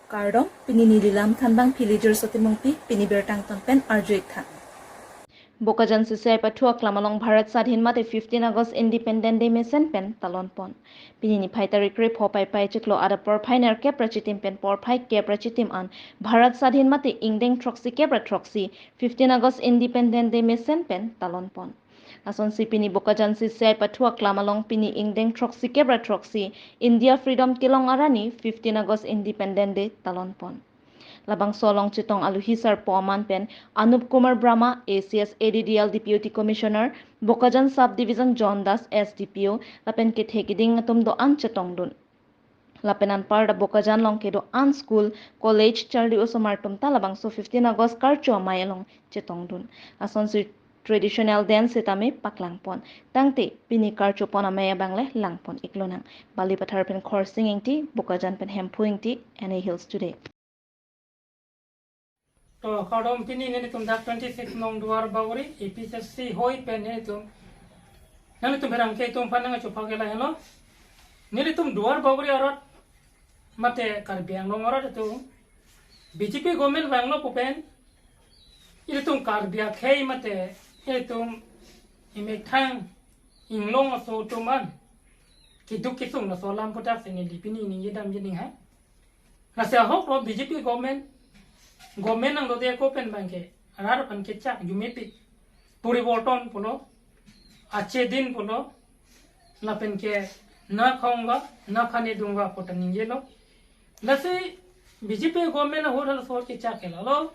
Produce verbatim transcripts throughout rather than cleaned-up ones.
Kardom, pini neli lam thanbang Philiger Sotimungpi, pini birta angton pen arju-ik tha. Bokajan C C I pathu aklam along Bharat Sadhin mate fifteen August Independent Day mesen pen talon pon. Pini niphai tarik krepho Paipai chiklo adap porphai nerkep ra chitim pen porphai kep ra chitim an Bharat Sadhin mate ingdeng throksi kep ra throksi fifteen August Independent Day mesen pen talon pon. Lasonsi pini Bokajan C C I pathu aklam along pini ingdeng throksi kep ra throksi India Freedom kelong arni fifteen August Independent Day talon pon. Labangso along chetong aluhi sarpo aman pen Anup Kumar Brahma, A C S A D D L Deputy Commissioner, Bokajan Sub Division John Das, S D P O, lapen kethe keding atum do-an chetongdun. Lapen anparta dak Bokajan along kedo-an school, college, charli osomar atum ta labangso fifteen August karcho amei along chetongdun. Lasonsi traditional dance setame paklang pon. Tangte pini karcho pon amei abang le lang pon-ik lonang. Balipathar pen Khorsing Ingti, Bokajan pen Hemphu Ingti, N A Hills Today. To, kardom, pini nelitum dak twenty-six nong Duar Bagori, A P H L C hoi pen nelitum, nelitum pherangke atum aphan nangchupha ke lahenlo. Nelitum Duar Bagori arat mate Karbi Anglong arat atum B J P government vanglo pu pen ilitum Karbi akhei mate ilitum imethang inglong aso atum an keduk kesung laso alam puthot si neli pini ningje damji ning ha. Lasi ahok lo B J P government, government nangdode ako pen abangke arat aphan kechak jumepik, poriborton pulo, achedin pulo, lapen ke na khongva, na khane dungva pu ta ningjelo. Lasi B J P government ahut halaso kechak ke lalo.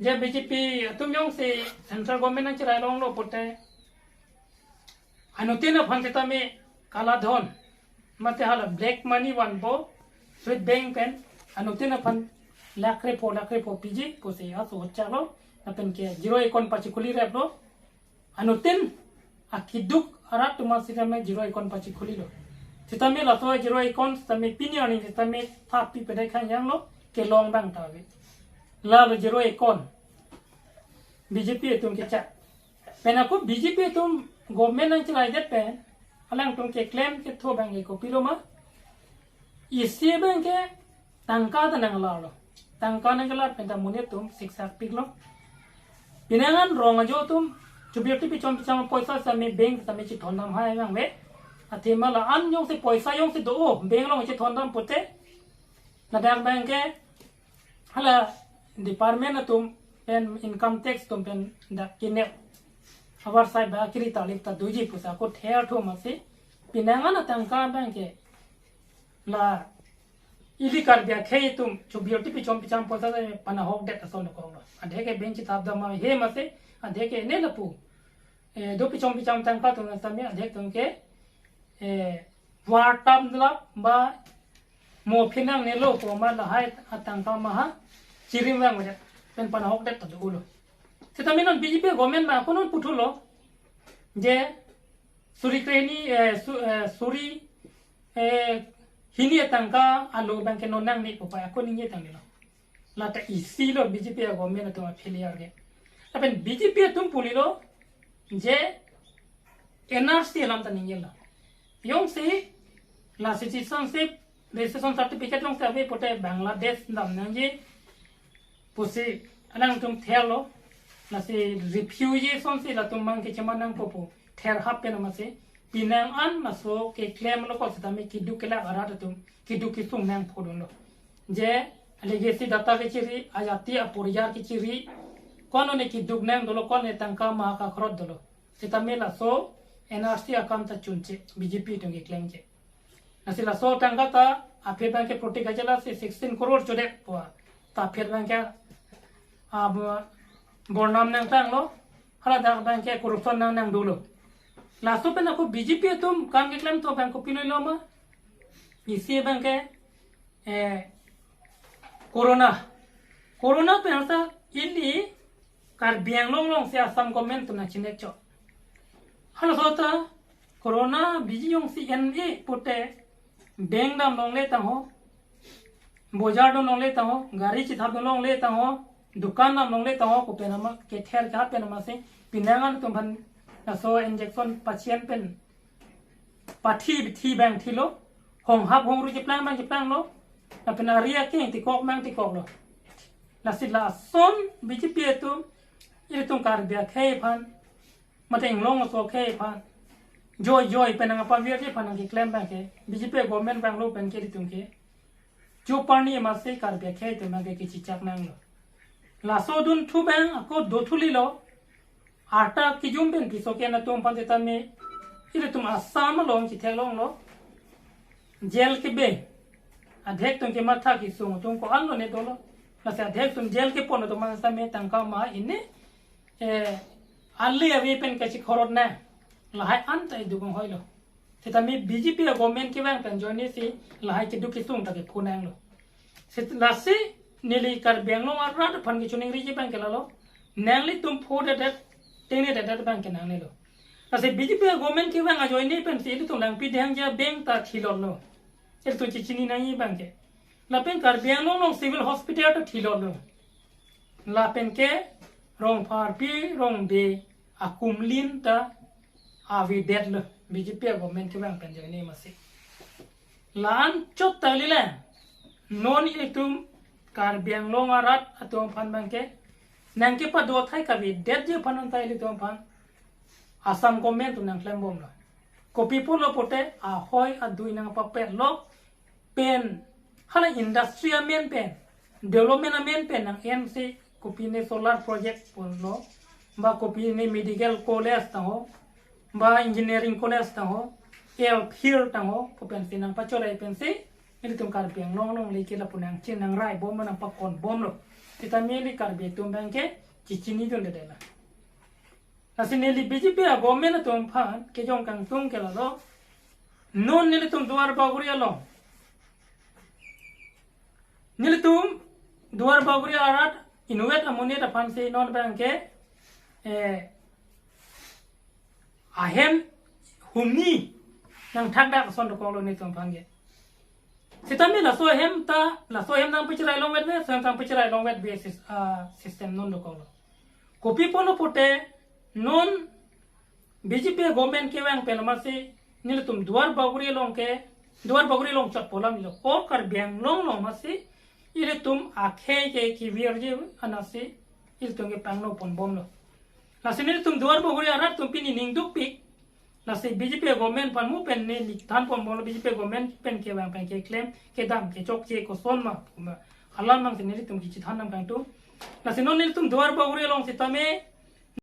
Je B J P atum jongsi central government nangcherai longlo pulote anuttin aphan setame kala dhon, mate hala black money vanpo, State Bank pen anuttin aphan lakh krepho, lakh krepho piji pusi aso chalo, lapen ke zero account pachikhuli replo. Anuttin akeduk arat atum setame zero account pachikhulilo. Setame laso zero account setame pini arni setame thap pi pedai khang janglo, kelong abang ta ave. Lalo zero account B J P atum kechak. Pen ako B J P atum government nangchelaidet pen alangtum keklem ketho abangke kopilo ma, isi abangke tangka ta nanglarlo. Tangka nangkelar pen ta monit atum siksak piklo. Pinangan rong ajo atum chubir tipi chom pichang poisa setame bank setame chethondam hai abang ave. Athema la-an jongsi poisa jongsi do-o bank along chethondam pulote ladak abangke hala department atum pen income tax atum pen dak kinep avarsai ba kiri talip ta doji pusi ako ther thu masi pinangan atangka abangke la ili Karbi akhei atum chubir tipi chom pichang poisa ta panahokdet ason dokoklo. Adhe ke bank chethap dam ma he masi adhe ke ne lapu, eh, do pichom pichang tangka atum setame adhe atum ke, eh, war tam lap ba mo phinang nelo pu ma lahai atangka maha chirim vang pen panahokdet ta dolo. Setame non B J P government ma ako non puthulo je suri krehini, eh, su-, eh, suri, eh, hini atangka alo abangke non nangne pu pa ako ningje tang nilo. Lata isi lo B J P government atum a-failure ke. Lapen B J P atum pulilo je N R C alam ta ningjelo. Jongsi la citizenship registration certificate jongsi ave pulote Bangladesh dam nangji pusi alangtum therlo, lasi refugee asonsi latum abangke cheman nangpo pu ther hap pen amasi pinangan laso keklem lo ko setame keduk kelak arat atum keduk kesung nangphodunlo. Je legacy data kechiri, ajati aporijar kechiri, ko-an ne keduk nang dolo, ko-an ne tangka ma kakhrot dolo. Setame laso N R C akam ta chunche, B J P atum keklem che. Lasi laso tangka ta aphi abangke proti kachelasi sixteen crore chodet pu ta aphi abangke, ah, bo-, bornam nangtanglo, hala dak abangke corruption nang nang dolo. Laso pen ako B J P atum kam keklem thu abang kopilo lo ma, isi abangke, eh, corona. Corona pen asa ili Karbi Anglong alongsi Assam government atum nangchinek chot. Halaso ta corona biji jongsi en-e pulote bank dam longle tangho, bojar dun longle tangho, gari chethap dun longle tangho, dukan dam longle tangho, ko pen ama kether kha pen amasi pinangan atum aphan Laso injection pachien pen pathi thi abang thilo, honghap hongru cheplang abang cheplanglo, lapen ari akeng tikok abang tikoklo. Lasi lason B J P atum ilitum Karbi akhei aphan, mate inglong aso akhei aphan joi joi pen nangpavirji aphan nangkeklem abangke, B J P government vanglo pen ke ilitum ke joparni amatsi Karbi akhei atum abangke kechechak nanglo. Laso adunthu abang ako dothulilo. Arta kijum pen piso ke-en atum aphan setame, ilitum Assam along chetheklonglo. Jail kebe, adhek atum kematha kesung atum ko-anlo ne dolo. Lasi adhek atum jail kepon atum aphan setame tangka ma ini, eh, ale ave pen kachikhorot nang, lahai anta idukong hoilo. Setame B J P government kevang pen ajoinesi lahai keduk kesung ta kephu nanglo. Set-, lasi neli Karbi Anglong arat aphan kechoningriji abangke lalo, nanglitum phodedet, tengnededet abangke nangnelo. Lasi B J P government kevang ajoine pensi ilitum Langpidehangja abang ta thilotlo. Ilitum chechini nangji abangke. Lapen Karbi Anglong along civil hospital ta thilotlo. Lapen ke Rongpharpi Rongde akumlin ta avedetlo, B J P government kevang pen ajoine amatsi. La-an chot ta lile, non ilitum Karbi Anglong arat atum aphan abangke nangkepado athai kavedetji aphan anta ilitum aphan Assam government atum nangklembomlo. Kopi pulo pute ahoi adui nangpapetlo, pen hala industry amen pen, development amen pen nang-ensi kopine solar project pulo, ba kopine medical college tangho, ba engineering college tangho, airfield tangho, pu pensi nangpachorei pensi ilitum Karbi Anglong alongle ke lapu nangchin nangraibomlo, nangpakonbomlo. Setame ili Karbi atum abangke chechinidundedetlo. Lasi neli B J P government atum aphan kejong kangtung ke lalo, non nelitum Duar Bagori along, nelitum Duar Bagori arat inutvet amonit aphansi non abangke, eh, ahem humni nangthakdak ason dokoklo nelitum aphan ke. Setame laso ahem ta, laso ahem nangpacherai longvet ave, laso ahem nangpacherai longvet ave sis-, ah, system non dokoklo. Kopi pulo pute non B J P government kevang pen amatsi nelitum Duar Bagori along ke, Duar Bagori along chot pu alamlo, o Karbi Anglong along amatsi ilitum akhei ke kevirji anatsi ilitum ke pangno ponbomlo. Lasi nelitum Duar Bagori arat atum pini ning dukpik. Lasi B J P government aphan mu pen neli thanponbomlo, B J P government pen kevang pen keklem kedam kechokche koson ma, ma alam nangsi nelitum kechethan nangkangtung. Lasi non nelitum Duar Bagori along setame